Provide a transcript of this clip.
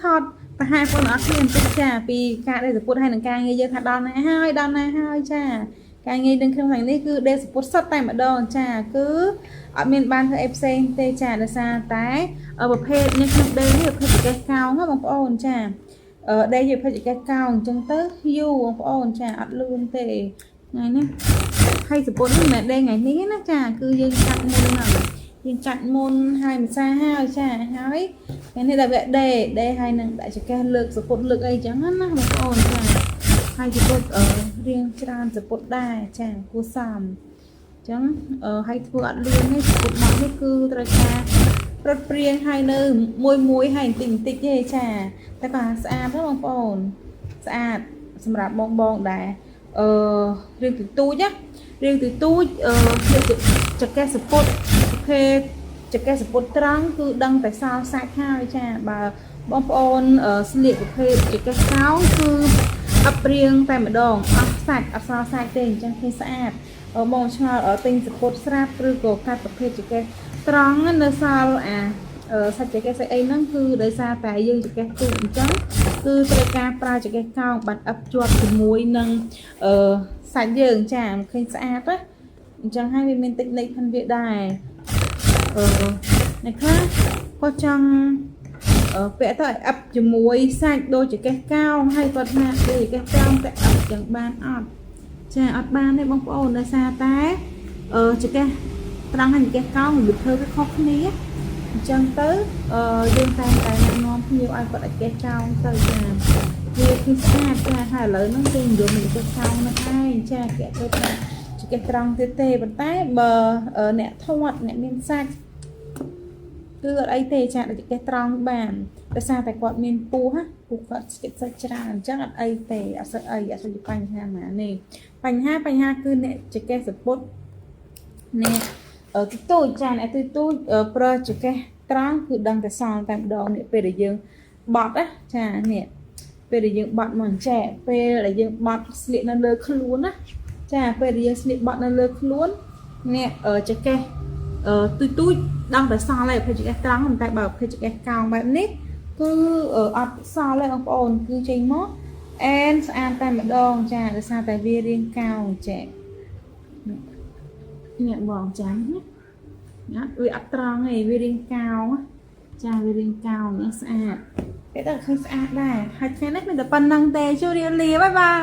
ថតប្រហែលបងប្អូនអរគ្នាបន្តិចចាពីការដេរសំពត់ហើយនឹងការងារយើងថាដល់ណាហើយដល់ណាហើយចាការងារនឹងក្នុងថ្ងៃនេះគឺដេរសំពត់សុទ្ធតែម្ដងចាគឺអត់មានបានធ្វើអីផ្សេងទេចាដោយសារតែប្រភេទនេះក្នុងដេរនេះប្រភេទចង្កេះកោងហ៎បងប្អូនចាអឺដេរជាប្រភេទចង្កេះកោងអញ្ចឹងទៅយូរបងប្អូនចាអត់លឿនទេថ្ងៃនេះហើយសំពត់នេះមិនមែនដេរថ្ងៃនេះណាចាគឺយើងកាត់មុនហ្នឹងយើងកាត់មុនហើយម្សាហើយចាហើយថ្ងៃនេះដល់វគ្គដេរដេរហើយនឹងដាក់ចង្កេះលើកសំពត់លើកអីចឹងណាបងប្អូនចាហើយសំពត់អឺរៀងច្រើនសំពត់ដែរចាគួរសមអញ្ចឹងអឺហើយធ្វើអត់លឿនទេសំពត់មកនេះគឺត្រូវការប្រត់ព្រៀងហើយនៅមួយមួយហើយបន្តិចបន្តិចទេចាតែក៏ស្អាតណាបងប្អូនស្អាតសម្រាប់បងបងដែរអឺរឿងទូទូចណារឿងទូទូចអឺជាចង្កេះសំពត់ប្រភេទចង្កេះសំពត់ត្រង់គឺដឹងតែសល់សាច់ហើយចាបើបងប្អូនស្លៀកប្រភេទចង្កេះកោងគឺអឹបរៀងតែម្ដងអស់សាច់អត់សល់សាច់ទេអញ្ចឹងឃើញស្អាតបងឆ្ងល់ទិញសំពត់ស្រាប់ឬក៏កាត់ប្រភេទចង្កេះត្រង់នៅសល់អាសាច់ចង្កេះសាច់អីហ្នឹងគឺដោយសារតែយើងចង្កេះទូចអញ្ចឹងគឺត្រូវការប្រើចង្កេះកោងបាត់អឹបជាប់ជាមួយនឹងអឺសាច់យើងចាឃើញស្អាតណាអញ្ចឹងហើយវាមានតិចនិចផងវាដែរអឺអ្នកខ្លះគាត់ចង់អឺពាក់ទៅឲ្យអឹបជាមួយសាច់ដូចចង្កេះកោងហើយគាត់ថាដូចចង្កេះត្រង់តែអឹបចឹងបានអត់ចាអត់បានទេបងប្អូនដោយសារតែអឺចង្កេះត្រង់ហើយចង្កេះកោងរបៀបធ្វើវាខុសគ្នាអញ្ចឹងទៅអឺយើងតែងតែណែនាំភ្ញៀវឲ្យគាត់អាចកេះកោងទៅចាវាគឺស្អាតចាហើយឥឡូវហ្នឹងគេនិយមនឹងចង្កេះកោងហ្នឹងឯងចាគេអត់ទៅថាចង្កេះត្រង់ទៀតទេប៉ុន្តែបើអ្នកធាត់អ្នកមានសាច់គឺអត់អីទេចាដូចចង្កេះត្រង់បានដោយសារតែគាត់មានពោះណាពោះគាត់ស្គិតសាច់ច្រើនអញ្ចឹងអត់អីទេអត់សូវអីអត់សូវជាបញ្ហាណានេះបញ្ហាបញ្ហាគឺអ្នកចង្កេះសំពត់អ្នកទូទូចចាអ្នកទូទូចប្រើចង្កេះត្រង់គឺដឹងតែសល់តែម្ដងនេះពេលដែលយើងបត់ណាចានេះពេលដែលយើងបត់មកអញ្ចែកពេលដែលយើងបត់ស្លៀកនៅលើខ្លួនណាចាពេលដែលយើងស្លៀកបត់នៅលើខ្លួនអ្នកចង្កេះអឺទូទូចដឹងតែសល់ហើយប្រភេទចង្កេះត្រង់តែបើប្រភេទចង្កេះកោងបែបនេះគឺអត់សល់ទេបងប្អូនគឺចេញមកអែនស្អាតតែម្ដងចាដោយសារតែវារាងកោងចែនេះបងចាំណាណាវាអត់ត្រង់ទេវារាងកោងចាវារាងកោងស្អាតពេលទៅឃើញស្អាតដែរហើយថ្ងៃនេះមានតែប៉ុណ្្នឹងទេជម្រាបលា bye bye.